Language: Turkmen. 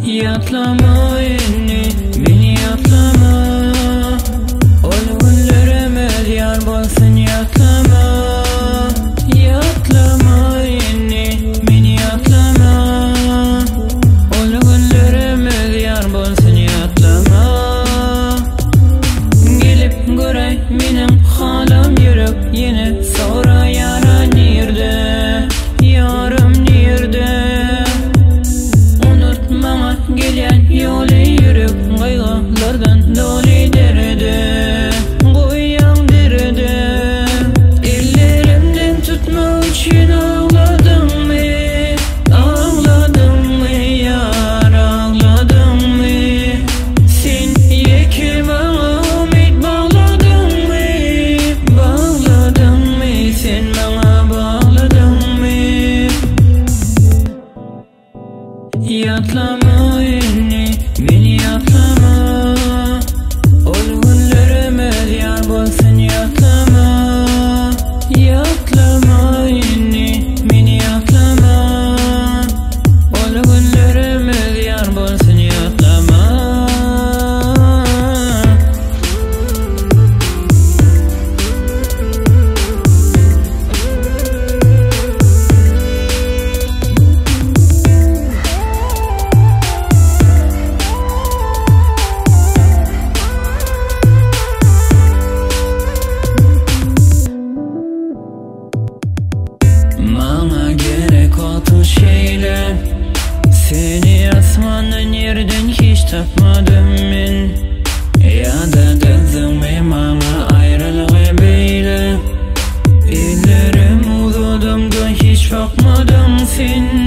Ýatlama indi meni ýatlama Ol günlerimiz ýar bolsun ýatlama Ýatlama indi meni ýatlama Ol günlerimiz ýar bolsun ýatlama Gelip göräý meniň halym ýürek ýene soraýara nirde Ýarym nirde Unut maňa gelýän ýoly ýürek gaýgylardan doly derede Goýýaň derede Ellerimden tutmak üçin agladyňmy Agladyňmy ýar agladyňmy Sen ýeke maňa umyt bagladyňmy Bagladyňmy sen maňa bagladyňmy Ýatlama indi meni ýatlama Ol günlerimiz ýar bolsun ýatlama Ýatlama indi meni ýatlama Ol günlerimiz ýar bolsun ýatlama. Maňa gerek wagtyň şeýle Seni asmandan ýerden hiç tapmadym men Ýa-da dözdiňmi maňa aýralygy beýle Ellerim uzadamda hiç bakmadyň sen.